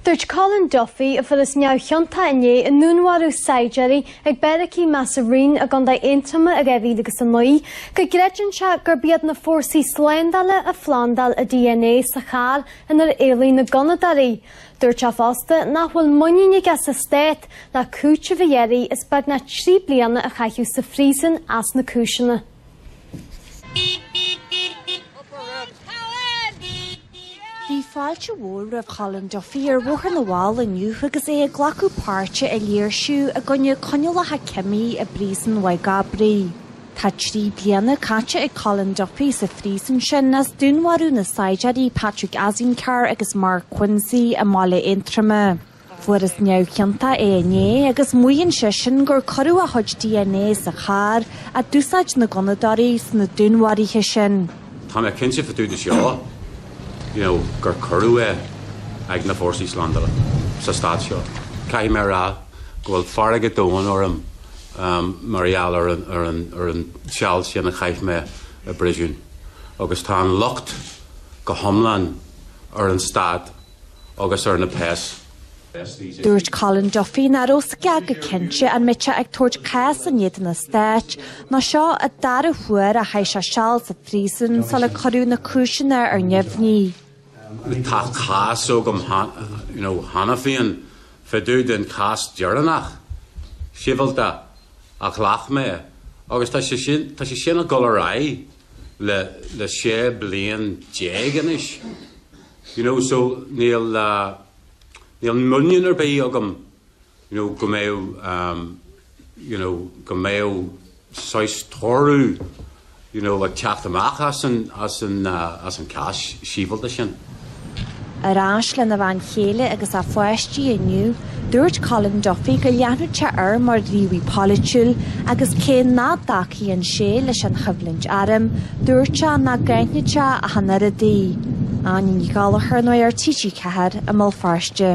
Dúirt Colin Duffy, a fuarthas neamhchiontach inné i ndúnmharú saighdiúirí ag beairicí Massereene i gContae Aontroma i 2009, go gcreideann sé gurb iad na fórsaí slándála a phlandáil a DNA sa charr inar éalaigh na gunnadóirí. Dúirt sé fosta nach bhfuil muinín aige sa stát le cúiteamh a iarraidh as beagnach 3 bliana a chaitheamh sa phríosún as na cúiseanna. Bhí fáilte mhór roimh Cholin Duffy ar Bhóthar na bhFál inniu agus é ag glacadh páirte i léirsiú i gcoinne coinníollacha cimí i bpríosún Mhaigh gCabraí. Tá 3 bliana caite ag Colin Duffy sa phríosún sin as dúnmharú na saighdiúirí Patrick Azimkar agus Mark Quinsey i mbaile Aontroma. Fuarthas neamhchiontach é inné agus maíonn seisean gur cuireadh a chuid DNA sa charr a d'úsáid na gunnadóirí sna dúnmharuithe sin. Tá mé cinnte fá dtaobh de seo you know gur cuireadh é ag na fórsaí slándála sa stát seo. Caithfidh mé a rá go bhfuil fearg domhain orm mar gheall ar an ar an ar an seal sin a chaith mé i bpríosún agus tá an locht go hiomlán ar an stát agus ar na péas. Dúirt Colin Duffy nach raibh a fhios aige go cinnte an mbeidh sé ag tabhairt cás in éadan an stáit nó seo an dara huair a chaith sé seal sa phríosún sular cuireadh na cúiseanna ar neamhní. Tá cás agam cheana féin fá dtaobh den chás deireanach sibhialta a ghlac mé agus tá sé sin tá sé sin ag dul ar aghaidh le le 16 bliain anois. You know so níl níl muinín ar bith agam you know go mbeadh um you know go mbeadh saghas toradh you know ag teacht amach as an as an as an cás sibhialta sin. Ar ais lena bhean chéile agus a pháistí inniu, dúirt Colin Duffy go leanfadh sé air mar ghníomhaí polaitiúil agus cé nach dtacaíonn sé leis an choimhlint airm, dúirt sé nach gcáinfeadh sé ach an oiread í. Áine Ní Ghallchóir, Nuacht TG4 i mBéal Feirste.